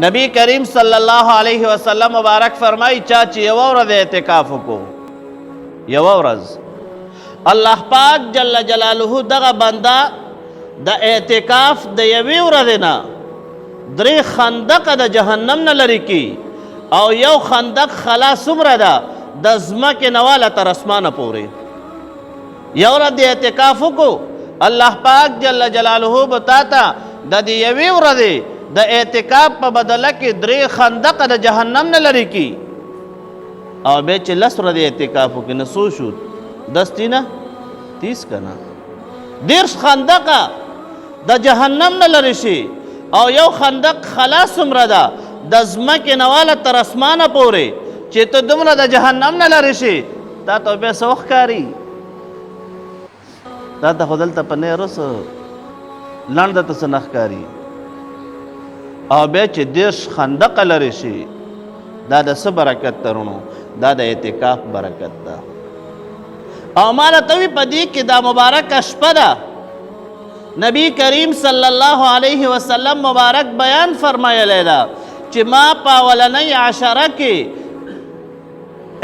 نبی کریم صلی الله علیه وسلم مبارک فرمایي، چا چې یوه ورځ اعتکاف وکړو، یوه ورځ، الله پاک جل جلاله دغه بنده د اعتکاف د یوې ورځې نه درې خندقه د جهنم نه لرې کړي، او یو خندق خلا څومره ده؟ د ځمکې نه واله تر اسمانه پورې. یو ورځ د اعتکاف وکړو، الله پاک جل جلاله به تا ته د دې یوې ورځې د اعتکاف په بدله کې درې خندقه د جهنم نه لرې کړي. او بیا چې 10 ورځې اعتکاف وکړي، نو څو شو؟ 10 تینه 30 که نه، 30 خندقه د جهنم نه لرې شي. او یو خندق خلا څومره ده؟ د ځمکې نه واله تر اسمانه پورې، چې ته دومره د جهنم نه لرې شي، تا ته بیا څه وښکاري؟ تا ته خو دلته په نه رسو لنډه ته څه نه ښکاري. او بیا چې 30 خندقه لرې شي، دا د څه برکت ته وروڼو؟ دا د اعتکاف برکت ده. او ما راته وي په دې کې دا مبارکه شپه ده، نبی کریم صلی الله علیه وسلم مبارک بیان فرمایلی ده چې ما په اولنۍ عشره کې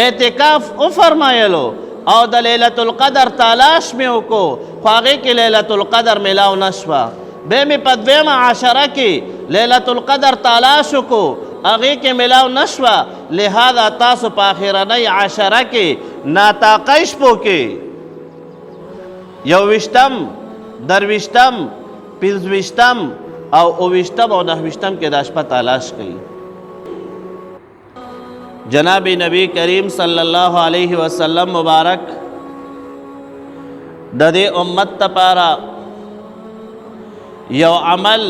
اعتکاف وفرمایلو او د لیلة القدر تلاش مې وکړو، خو هغې کې لیلة القدر میلاو نه شوه. بیا مې په دویمه عشره کې لیلة القدر تلاش وکړو، هغې کې میلاو نه شوه. لهذا تاسو په اخرنۍ عشره کې ناتاقۍ شپو کې 21م، 23م، 25م او 27م او 29م کې دا شپه تلاش کوي. جناب نبی کریم صلی الله علیه وسلم مبارک د دې امت لپاره یو عمل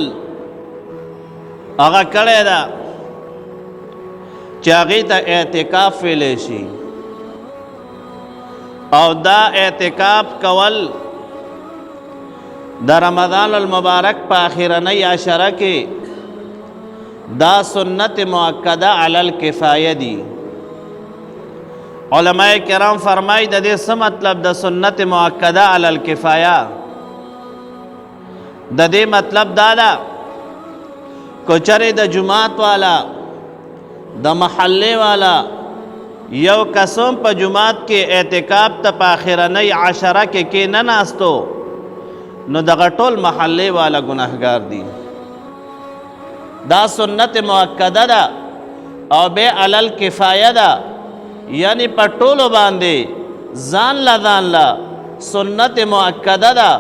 هغه کړی ده چې هغې ته اعتکاف ویلی شي. او دا اعتکاف کول د رمضان المبارک په اخرنۍ عشره کې دا سنت مؤکده علی الکفایه دی. علماء کرام فرمایي د دې څه مطلب د سنت مؤکده علی الکفایه؟ د دې مطلب دا ده که چېرې د جومات والا، د محلې والا یو قسم په جومات کې اعتکاف ته په اخرنۍ عشره کې کې نه ناستو، نو دغه ټول محلې والا ګناهګار دي. دا سنت مؤکده ده او بیا علی الکفایه ده، یعنی په ټولو باندې ځان له ځان له سنت مؤکده ده،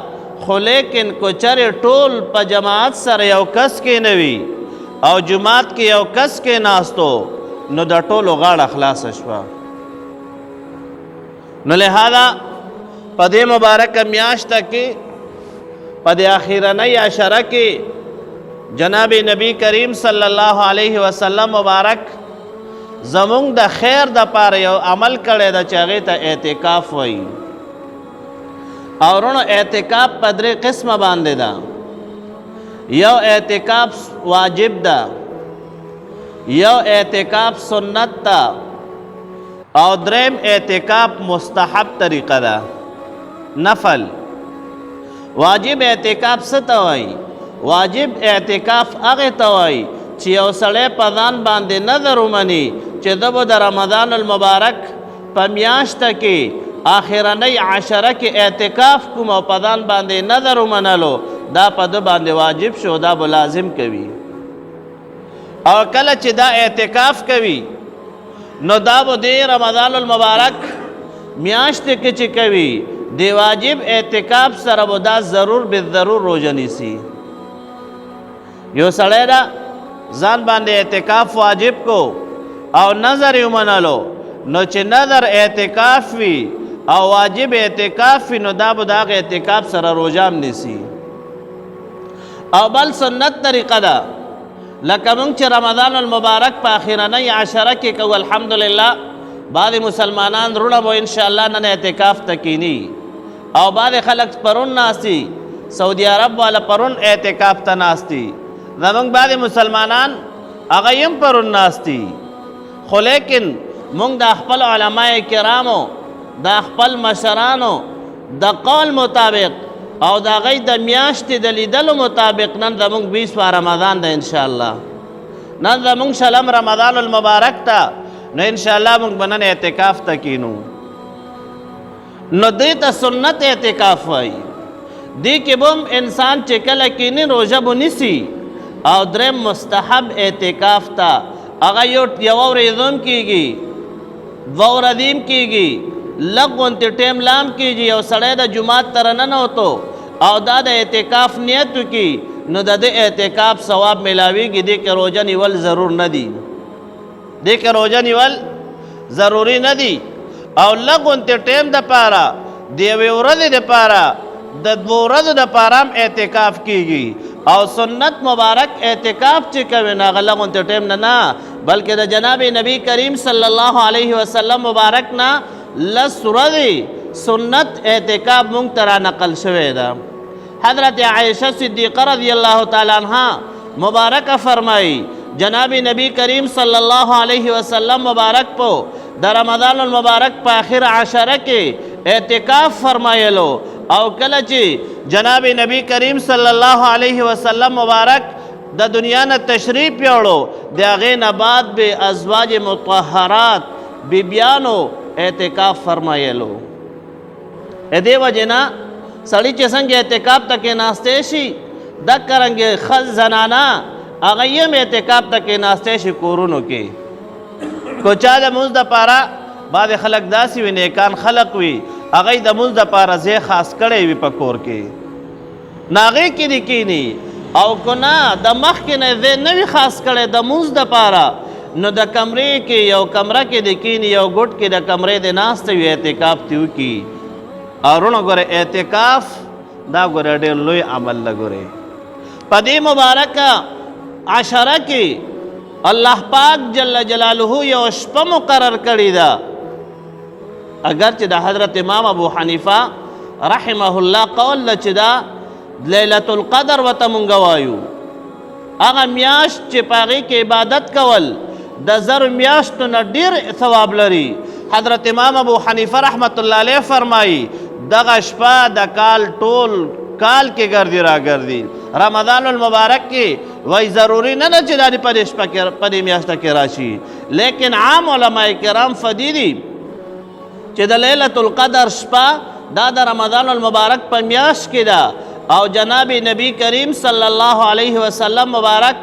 خو لیکن که چېرې ټول په جماعت سره یو کس کې نه وي او جومات کې یو کس کې ناستو، نو د ټولو غاړه خلاصه شوه. نو لهذا په دې مبارکه میاشت کې، په دې اخرنۍ عشره کې جناب نبی کریم صلی الله علیه وسلم مبارک زمونږ د خیر د پاره یو عمل کړی ده چې هغې ته اعتکاف وایي. او وروڼو اعتکاف په درې قسمه باندې ده. یو اعتکاف واجب ده، یو اعتکاف سنت ده، او دریم اعتکاف مستحب طریقه ده، نفل. واجب اعتکاف څه ته وایي؟ واجب اعتکاف هغې ته وایي چې یو سړی په ځان باندې نظر ومني چې زه به د رمضان المبارک په میاشت کې آخرنۍ عشره کې اعتکاف کوم، او په ځان باندې نظر ومنلو، دا په ده باندې واجب شو، دا به لازم کوي. او کله چې دا اعتکاف کوي، نو دا به د رمضان المبارک میاشت کې چې کوي، د واجب اعتکاف سره به دا ضرور بالضرور روژه نیسي. یو سړی ده ځان باندې اعتکاف واجب کو او نظر یې ومنلو، نو چې نظر اعتکاف وي او واجب اعتکاف وي، نو دا به د هغه اعتکاف سره روژه هم نیسي. او بل سنت طریقه ده، لکه مونږ چې رمضان المبارک په اخرنۍ عشره کې کوو، الحمدلله بعضې مسلمانان وروڼه به انشاءالله نن اعتکاف ته کیني، او بعضې خلک پرون ناست دي، سعودي عرب والا پرون اعتکاف ته ناست دي، زمونږ بعضې مسلمانان هغه یې هم پرون ناست دي. خو لیکن مونږ د خپل علماء کرامو، د خپل مشرانو د قول مطابق او د هغوی د میاشتې د لیدلو مطابق نن زمونږ 20 رمضان ده انشاءالله. نن زمونږ شلم رمضان المبارک ته، نو انشاءالله مونږ به نن اعتکاف ته کینو. نو دې ته سنت اعتکاف وایي. دې کې به هم انسان چې کله کیني روژه به نیسي. او دریم مستحب اعتکاف ته هغه یوه ورځ هم کیږي، دوه ورځې هم کیږي، لږ غونتې ټایم لام کیږي. یو سړی د جومات ته راننوتو او دا د اعتکاف نیت وکړي، نو د دې اعتکاف ثواب میلاویږي. دې کې روژه نیول ضرور نه دي، دې کې روژه نیول ضروري نه دي. او لږ غونتې ټایم دپاره، د یوې ورځې دپاره، د دوو ورځو دپاره هم اعتکاف کیږي. او سنت مبارک اعتکاف چې کوي، نو هغه لږ غونتې ټایم نه نه، بلکې د جناب نبی کریم صلی الله علیه وسلم مبارک نه لس ورځې سنت اعتکاف مونږ ته را نقل شوی ده. حضرت عائشہ صدیقہ رضی الله تعالی عنها مبارکه فرمایي، جناب نبی کریم صلی الله علیه وسلم مبارک په د رمضان المبارک په آخر عشره کې اعتکاف فرمایلو. او کله چې جناب نبی کریم صلی الله علیه وسلم مبارک د دنیا نه تشریف یوړو، د هغې نه بعد به ازواج مطهرات بیبیانو اعتکاف فرمایلو. دې وجې نه سړی چې څنګه اعتکاف ته کېناستی شي، دقه رنګې ښځ زنانه هغه یې هم اعتکاف ته کېناستی شي کورونو کې. که چا د مونځ دپاره، بعضې خلک داسې وي، نیکان خلق وي، هغوی د مونځ دپاره ځای خاص کړی وي په کور کې، نو هغې کې دې کښېني. او که نه د مخکې نه ځای نه وي خاص کړی د مونځ دپاره، نو د کمرې کې، یو کمره کې دې کښېني، یو ګوټ کې د کمرې دې ناسته وي، اعتکاف دې وکړي. او وروڼه ګوره، اعتکاف دا ګوره ډېر لوی عمل ده. ګورې په دې مبارکه عشره کې الله پاک جل جلاله یو شپه مقرر کړې ده. اگر چې د حضرت امام ابو حنیفه رحمه الله قول ده چې دا لیلة القدر ورته مونږ وایو، هغه میاشت چې په هغې کې عبادت کول د زر میاشتو نه ډېر ثواب لري. حضرت امام ابو حنیفه رحمت الله علیه فرمایي، دغه شپه د کال ټول کال کې ګرځي را ګرځي. رمضان المبارک کې وای ضروري نه ده چې دا په دې شپه کې، په دې میاشت کې راشي، لیکن عام علما کرام فدی دي چې د لیلة القدر شپه دا د رمضان المبارک په میاشت کې ده. او جناب نبی کریم صلی الله علیه وسلم مبارک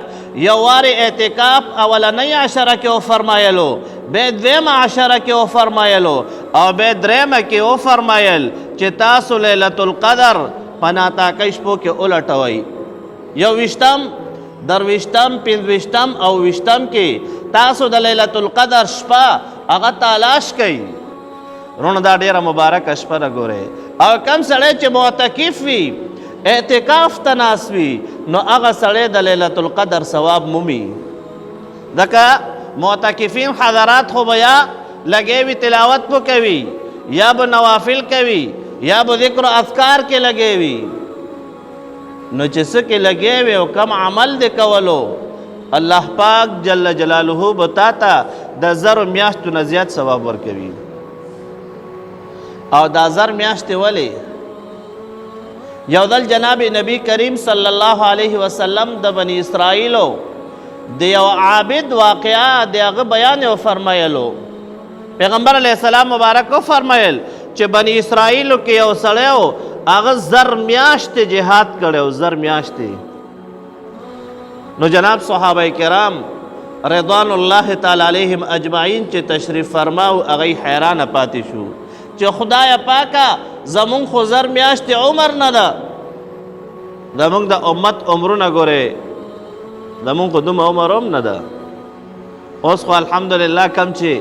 یو وار اعتکاف اولنۍ عشره کې وفرمایلو، بیا دویمه عشره کې وفرمایلو، او بیا درېیمه کې وفرمایل چې تاسو لیلة القدر په ناتاکۍ شپو کې ولټوئ. یوویشتم، درویشتم، پنځویشتم او ویشتم کې تاسو د لیلة القدر شپه هغه تلاش کړئ. وروڼه دا ډېره مبارکه شپه ده. ګورئ، او کم سړی چې معتکف وي، اعتکاف ته ناست وي، نو هغه سړی د لیلة القدر ثواب مومي. ځکه معتکفین حضرات خو به یا لګی وي تلاوت به کوي، یا به نوافل کوي، یا به ذکر و اذکار کې لګی وي. نو چې څه کې لګی وي او کم عمل دې کولو، الله پاک جل جلاله به تا ته د زرو میاشتو نه زیات ثواب ورکوي. او دا زر میاشتې ولې؟ یو ځل جناب نبی کریم صلی الله علیه وسلم د بنی اسرائیلو د یو عابد واقعه د هغه بیان یې وفرمایلو. پیغمبر علیه السلام مبارک وفرمایل چې بنی اسرائیلو کې یو سړی و، هغه زر میاشتې جهاد کړی و، زر میاشتې. نو جناب صحابه کرام رضوان الله تعالی علیهم اجمعین چې تشریف فرماو، هغوی حیرانه پاتې شو چې خدای پاکه، زمونږ خو زر میاشتې عمر نه ده. زمونږ د امت عمرونه ګورې، زمونږ خو دومره عمر هم نه ده. اوس خو الحمدلله کم چې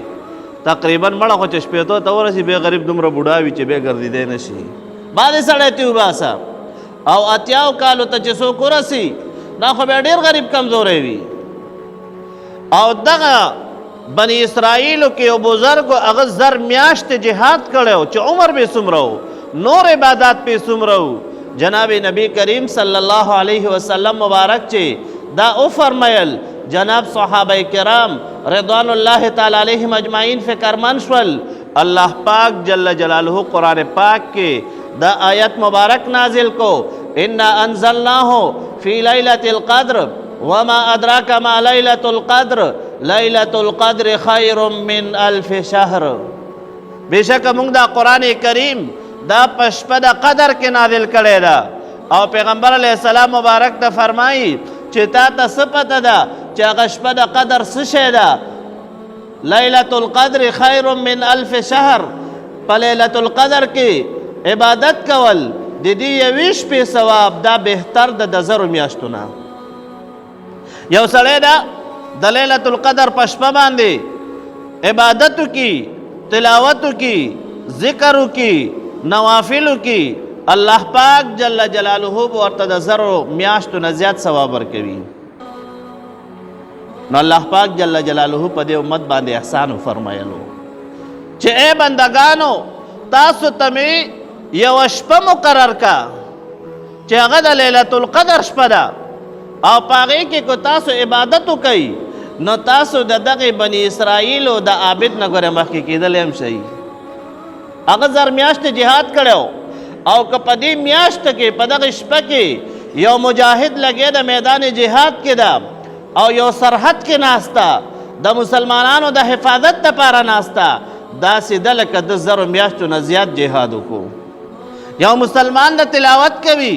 تقریبا مړه خو چې شپېتو ته ورسي، بیا غریب دومره بوډا وي چې بیا ګرځېدی نه شي. بعضې سړی ترې وباسه او اتیاو کالو ته چې څوک ورسي، دا خو بیا ډېر غریب کمزوری وي. او دغه بنی اسرائیلو کې یو بزرګ هغه زر میاشتې جهاد کړی و، چې عمر به یې څومره و، نور عبادات پې څومره و. جناب نبی کریم صلی الله علیه وسلم مبارک چې دا وفرمایل، جناب صحابه کرام رضوان الله تعالی علیهم اجمعین فکرمن شول. الله پاک جل جلاله قرآن پاک کې دا آیت مبارک نازل کو، انا انزلناه فی لیلة القدر وما ادراک ما لیلة القدر لیلة القدر خیر من الف شهر. بېشکه موږ دا قرآن کریم دا په شپه د قدر کې نازل کړی ده. او پیغمبر علیه السلام مبارک ته فرمایي چې تا ته څه پته ده چې هغه شپه د قدر څه شی ده؟ لیلة القدر خیر من الف شهر. په لیلة القدر کې عبادت کول د دې یوې شپې ثواب دا بهتر ده د 1000 میاشتو نه. یو سړی ده د لیلة القدر په شپه باندې عبادت وکړي، تلاوت وکړي، ذکر وکړي، نوافل وکړي، الله پاک جل جلاله به ورته د 1000 میاشتو نه زیات ثواب ورکوي. نو الله پاک جل جلاله په دې امت باندې احسان وفرمایلو چې ای بندګانو، تاسو ته مې یوه شپه مقرر کا چې هغه د لیلة القدر شپه ده، او په هغې کې که تاسو عبادت وکئ نو تاسو د دغې بني اسرائیلو د عابد نه ګورې مخکې کېدلی هم شئ. هغه 1000 میاشتې جهاد کړی، او که په دې میاشت کې په دغې شپه کې یو مجاهد لګې د میدان جهاد کې ده او یو سرحد کې ناسته د مسلمانانو د حفاظت دپاره ناسته، داسې ده لکه د 1000 میاشتو نه زیات جهاد وکړو. یو مسلمان د تلاوت کوي،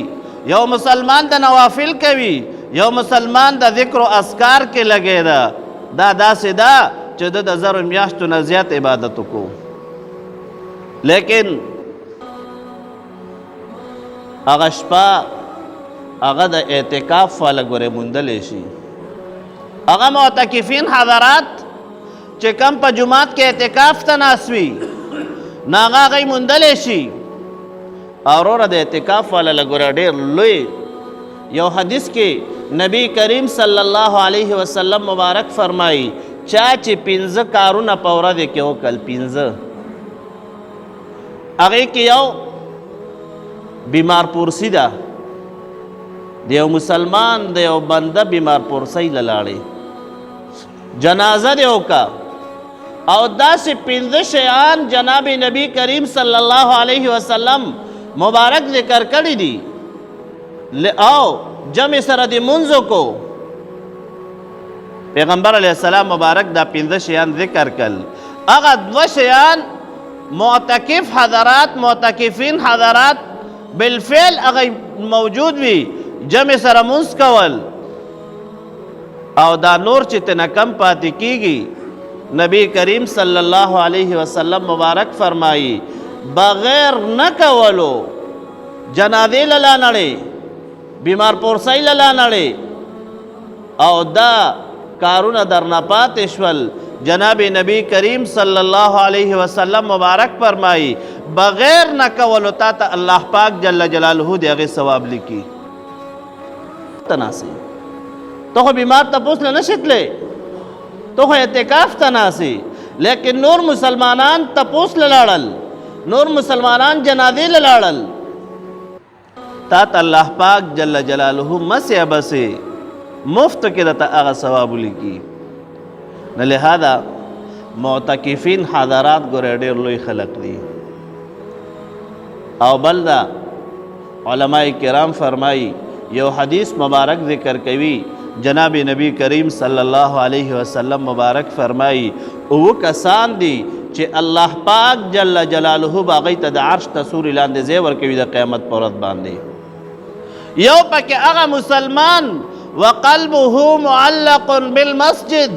یو مسلمان د نوافل کوي، یو مسلمان د ذکر و اذکار کې لګې ده، دا داسې ده چې د 1000 میاشتو نه زیات عبادت وکړو. لیکن هغه شپه هغه د اعتکاف والا ګورې موندلی شي. هغه معتکفین حضرات چې کم په جومات کې اعتکاف ته ناست وي، نو هغه هغوی موندلی شي. او وروره د اعتکاف والا له ګوره ډېر لوی یو حدیث کې نبی کریم صلی الله علیه وسلم مبارک فرمایي، چا چې 5 کارونه په ورځې کې وکړل، 5، هغې کې یو بیمار پرسي ده، د یو مسلمان د یو بنده بیمار پرسۍ له لاړې، جنازه دې وکړه، او داسې 5 شیان جناب نبی کریم صلی الله علیه وسلم مبارک ذکر کړي دي، او جمع سره دې مونځ وکړو. پیغمبر علیه السلام مبارک دا 5 شیان ذکر کړل. هغه 2 شیان معتکف حضرات، معتکفین حضرات بالفعل هغه موجود وي، جمع سره مونځ کول، او دا نور چې تنه کم پاتې کیږي، نبی کریم صلی الله علیه وسلم مبارک فرمایي بغیر نه کولو جنازې له لا نړې، بیمار پرسۍ له لا نړې، او دا کارونه درنه پاتې شول. جناب نبی کریم صلی الله علیه وسلم مبارک فرمایي بغیر نه کولو تا ته الله پاک جل جلاله د هغې ثواب لیکي. ته ناست یې، ته خو بیمار تپوس له نه شې تللی، ته خو اعتکاف ته ناست یې، لیکن نور مسلمانان تپوس له لاړل، نور مسلمانان جنازې له لاړل، تا ته الله پاک جل جلاله مسې عبسې مفت کې درته هغه ثواب ولیکي. نو لهذا معتکفین حضرات ګورې ډېر لوی خلق دي. او بل دا علماء کرام فرمایي، یو حدیث مبارک ذکر کوي، جناب نبی کریم صلی الله علیه وسلم مبارک فرمایي، اووه کسان دي چې الله پاک جل جلاله به هغوی ته د عرش د سوري لاندې ځای ورکوي د قیامت په ورځ باندې. یو پکې هغه مسلمان وقلبه معلق بالمسجد،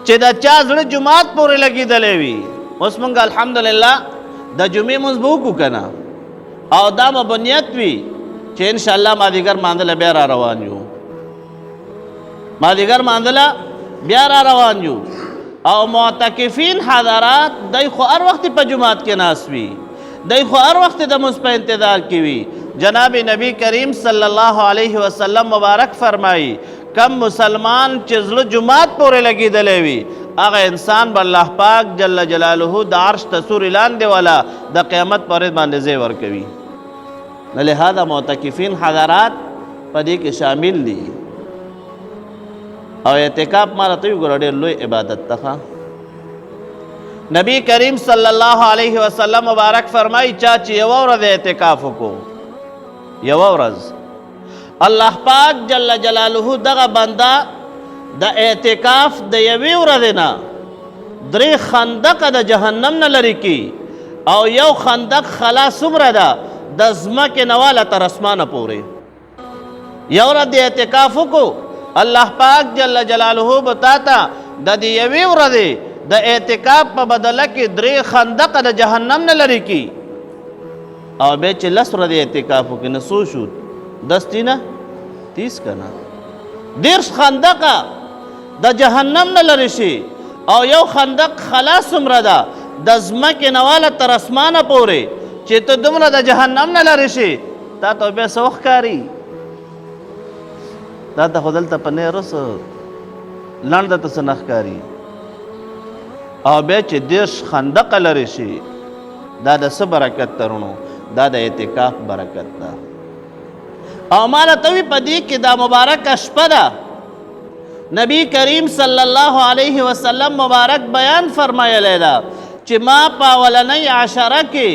چې د چا زړه جومات پورې لګېدلی وي. اوس موږ الحمدلله د جمعې مونځ به وکړو که نه، او دا به بنیت وي چې انشاءالله مازدیګر مانځه له بیا را روان یو، مازدیګر مانځه له بیا را روان یو. او معتکفین حضرات دی خو هر وخت په جومات کې ناست وي، دی خو هر وخت د مونځ په انتظار کې وي. جناب نبی کریم صلی الله علیه وسلم مبارک فرمایي، کم مسلمان چې زړه جومات پورې لګېدلی وي، هغه انسان به الله پاک جل جلاله د عرش د سوري لاندې والا د قیامت پر ورځ باندې ځای ورکوي. نو لهذا معتکفین حضرات په دې کې شامل دي. او اعتکاف ما راته وګوره ډېر لوی عبادت ده. نبی کریم صلی الله علیه وسلم مبارک فرمایي، چا چې یوه ورځ اعتکاف وکړو، یوه ورځ، الله پاک جل جلاله دغه بنده د اعتکاف د یوې ورځې نه درې خندقه د جهنم نه لرې کی او یو خندق خلا څومره ده؟ د ځمکې نه واله تر اسمانه پورې. یو ورځ د اعتکاف وکړو، الله پاک جل جلاله به تا ته د دې یوې ورځې د اعتکاف په بدله کې درې خندقه د جهنم نه لرې کی. او بیا چې لس ورځې اعتکاف وکړي نو څو شو؟ دس تینه تیس که نه، 30 خندقه د جهنم نه لرې شي او یو خندق خلا څومره ده؟ د ځمکې نه واله تر اسمانه پورې. چې ته دومره د جهنم نه لرې شي، تا ته بیا څه وښکاري؟ تا ته خو دلته په نه رسو لنډ درته څه نه ښکاري. او بیا چې 30 خندقه لرې شي، دا د څه برکت ترونو؟ دا د اعتکاف برکت ده. او مالا ته وی په دې کې دا مبارکه شپه ده، نبی کریم صلی الله علیه وسلم مبارک بیان فرمایلی ده چې ما په اولنۍ عشره کې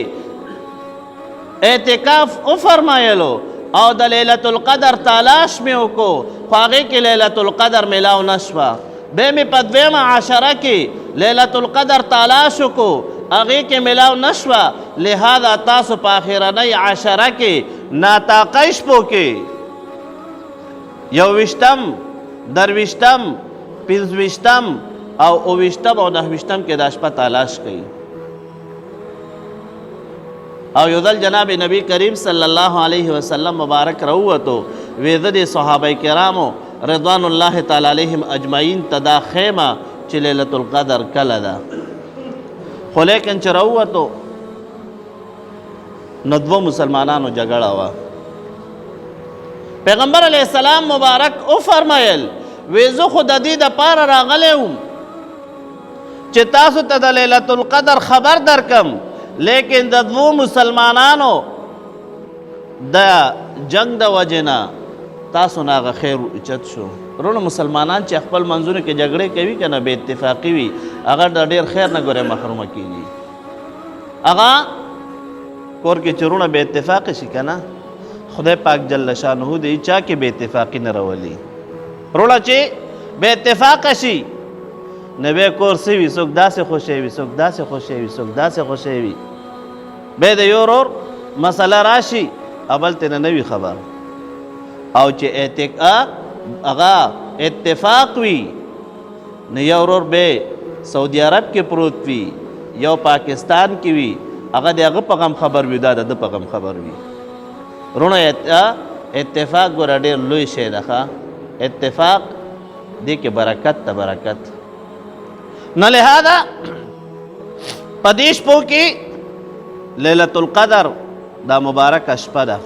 اعتکاف وفرمایلو او د لیلة القدر تلاش مې وکړو، خو هغې کې لیلة القدر میلاو نه شوه. بیا مې په دویمه عشره کې لیلة القدر تلاش وکړو، هغې کې میلاو نه شوه. لهذا تاسو په اخرنۍ عشره کې ناتاقۍ شپو کې، 21م، 23م، 25م او 27م او 29م کې دا شپه تلاش کوي. او یو ځل جناب نبی کریم صلی الله علیه وسلم مبارک راووتو، وی زه دې صحابه کرامو رضوان الله تعالی علیهم اجمعین ته دا خیمه چې لیلة القدر کله ده. خو لیکن چې راووتو نو دوه مسلمانانو جګړه وه. پیغمبر علیه السلام مبارک وفرمایل، وی زه خو د دې دپاره راغلی وم چې تاسو ته د لیلة القدر خبر درکم، لیکن د دوو مسلمانانو د جنگ د وجې نه تاسو نه هغه خیر اوچت شو. وروڼه، مسلمانان چې خپل منځونو کې جګړې کوي که نه، بې اتفاقي وي، هغه د ډېر خیر نه ګورې محرومه کېږي. هغه کور کې چې وروڼه بې اتفاقه شي که نه، خدای پاک جل شانه دې چا کې بې اتفاقي نه راولي. وروڼه چې بې اتفاقه شي نو بیا کور څه وي؟ څوک داسې خوشی وي، څوک داسې خوشی وي، څوک داسې خوشی وي. بیا د یو ورور مسله راشي او بل ترې نه وي خبر. او چې هغه اتفاق وي نو یو ورور به سعودي عرب کې پروت وي، یو پاکستان کې وي، هغه د هغه په غم خبر وي، دا د ده په غم خبر وي. وروڼه، اتفاق ګوره ډېر لوی شی ده. ښه، اتفاق دې کې برکت ته برکت. نو لهذا په دې شپو کې لیلة القدر دا مبارکه شپه ده.